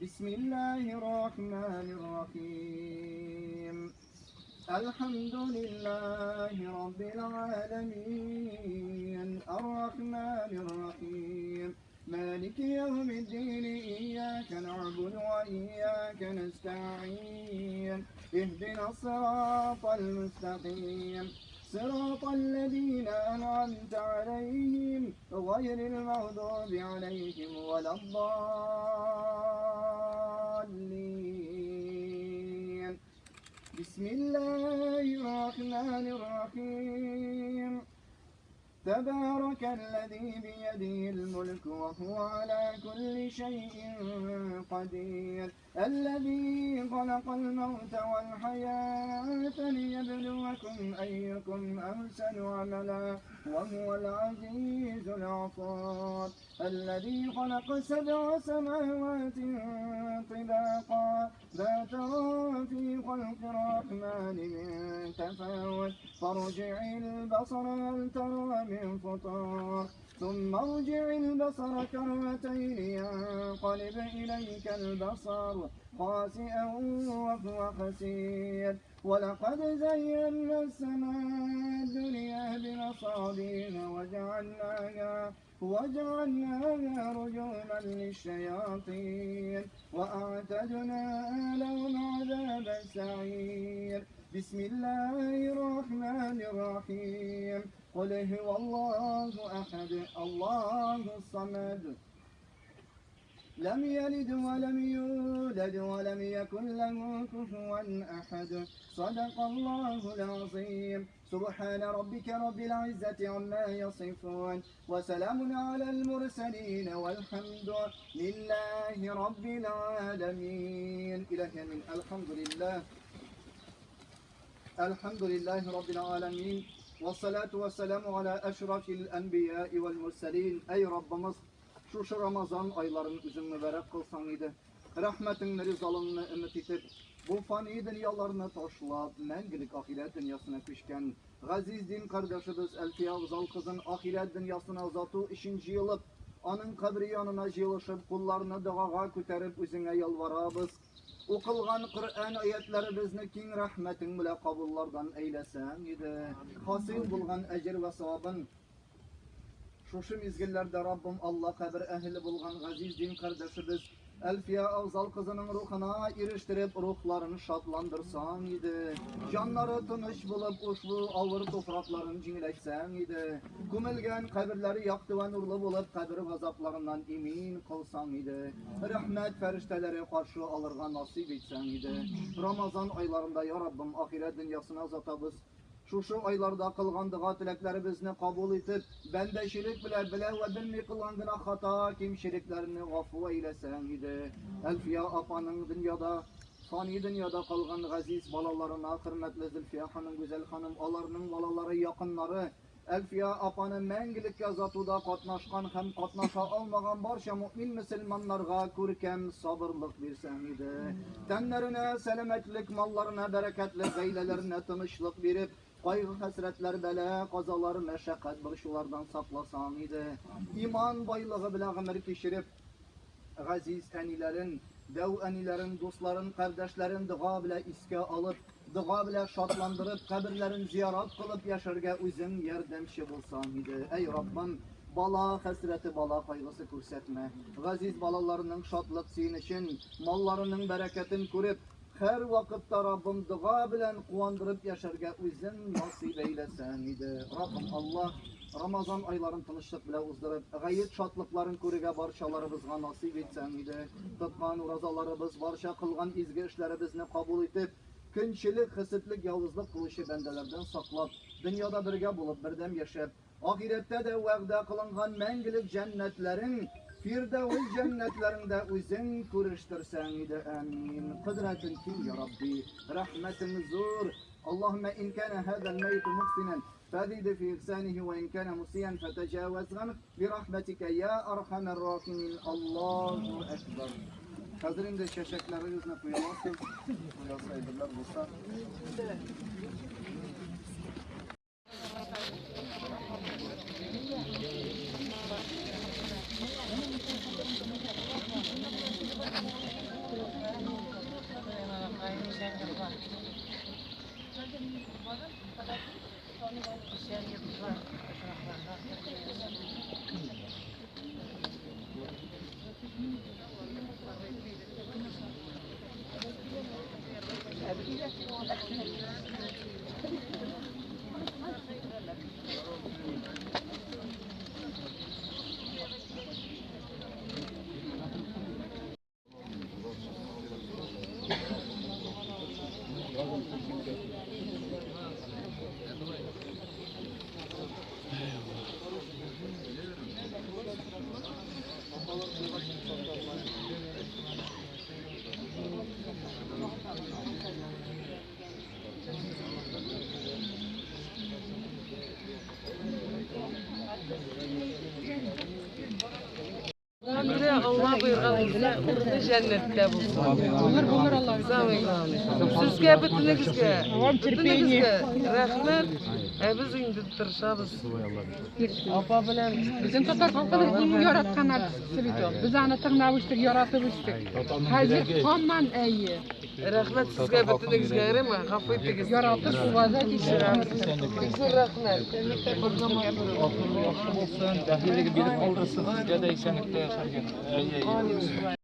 Бисмиллаһир рахманир рахим. Әлхәмдүлиллаһи раббил галәмин. Ар-рахманир рахим. Малики яумиддин. Ияка нәгъбуду ва ияка нәстәгыйн. Иһдинас сиратал мөстәкыйм. صراط الذين أنعمت عليهم غير المغضوب عليهم ولا الضالين. بسم الله الرحمن الرحيم. تبارك الذي بيده الملك وهو على كل شيء قدير. الذي خلق الموت والحياة ليبلوكم أيكم أحسن عملا وهو العزيز الغفور. الذي خلق سبع سماوات طباقا لا ترى في خلق الرحمن من تفاوت. فارجع البصر هل ترى من فطور. ثم ارجع البصر كرتين ينقلب إليك البصر خاسئا وهو حسير. ولقد زينا السماء الدنيا بمصابيح وجعلناها رجوما للشياطين وأعتدنا لهم عذاب السعير. بسم الله الرحمن الرحيم. قل هو الله أحد الله الصمد لم يلد ولم يولد ولم يكن له كفوا أحد. صدق الله العظيم. سبحان ربك رب العزة عما يصفون وسلام على المرسلين والحمد لله رب العالمين. إلهي من الحمد لله. الحمد لله رب العالمين والصلاة والسلام على أشرف الأنبياء والمرسلين. Ey Rabbimiz, шушы Рамазан айларын үзең мөбарәк кылсаң иде. Рәхмәтеңне, ризалыгыңны өмет итеп, бу фани дөньяларны ташлап, мәңгелек ахирәт дөньясына күчкән газиз дин кардәшебез Әлфия Афзал кызын ахирәт дөньясына озату өчен җыелып, аның кабре янына җыелышып, кулларны догага күтәреп үзеңә ялварабыз. Укылган Коръән аятларыбызны киң рәхмәтең белән кабуллардан әйләсәң иде. Хасил булган әҗер вә савабын шушы мизгелләрдә Раббым Алла кабер әһеле булган газиз дин кардәшебез Әлфия Афзал кызының рухына ирештереп, рухларын шатландырсаң иде. Җаннары тыныч булып, ушбу авыр туфракларын җиңеләйтсәң иде. Күмелгән каберләре якты вә нурлы булып, кабер газапларыннан имин кылсаң иде. Рәхмәт фәрештәләре каршы алырга насыйп итсәң иде. Рамазан айларында, я Раббым, ахирәт дөньясына озатабыз. Шушы айларда кылган дога теләкләребезне кабул итеп, бәндәчелек белән белә вә белми кылган гөнаһ хата кимчелекләрне гафу әйләсәң иде. Әлфия апаның дөньяда, фани дөньяда калган газиз балаларына, хөрмәтле Зөлфия ханым, Гүзәл ханым, аларның балалары, якыннары, Әлфия апаны мәңгелеккә озатуда катнашкан һәм катнаша алмаган барча мөэмин мөселманнарга күркәм сабырлык бирсәң иде. Тәннәренә сәламәтлек, малларына бәрәкәтлек, гаиләләренә тынычлык биреп, кайгы-хәсрәтләр, бәла, казалар, мәшәкать, борчулардан сакласаң иде. Иман байлыгы белән гомер кичереп, газиз әниләрен, дәү әниләрен, дусларын, кардәшләрен дога белән искә алып, дога белән шатландырып, каберләрен зиярат кылып яшәргә үзең ярдәмче булсаң иде. Әй Раббым, бала хәсрәте, бала кайгысы күрсәтмә. Газиз балаларының шатлык-сөенечен, малларының бәрәкәтен күреп, һәр вакытта Раббым дога белән куандырып яшәргә үзең насыйп әйләсәң иде. Раббым Аллаһ, Рамазан айларын тынычлык белән уздырып, гает шатлыкларын күрергә барчаларыбызга насыйп итсәң иде. Тоткан уразаларыбыз, барча кылган изге эшләребезне кабул итеп, көнчелек, хәсетлек, явызлык кылучы бәндәләрдән саклап, дөньяда бергә булып, бердәм яшәп, Ахирәттә дә вәгъдә кылынган мәңгелек җәннәтләрең, Фирдәвес җәннәтләреңдә үзең күрештерсәң иде. Амин. Кодрәтең киң, я Рабби, рәхмәтең зур. Аллаһуммә ин кана һазал мәйт мухсинан фазид фи ихсанихи ва ин кана мусиян фатажаваз ганх бирахматика я архамар рахимин. Аллаһу акбар. Хәзер инде чәчәкләрегезне куя аласыз. Куясы әйберләр булса. Алла боерган булса, урыны җәннәттә булсын. Булыр, булыр Алла. Самый главный. Сезгә бөтенегезгә, бөтенегезгә рәхмәт. Ә без инде тырышабыз. Апа белән Безнең татар халкының иң яраткан артисты бит ул. Без аны тыңлап үстек, яратып үстек. Хәзер һаман әйе. Рәхмәт сезгә бөтенегезгә, ярыймы? Гафу итегез. Яратып, уважать итеп. Бик зур рәхмәт. Ахыры яхшы булсын, бәхиллеге биреп калдырсын, сезгә дә исәнлектә яшәргә. Әйе, әйе.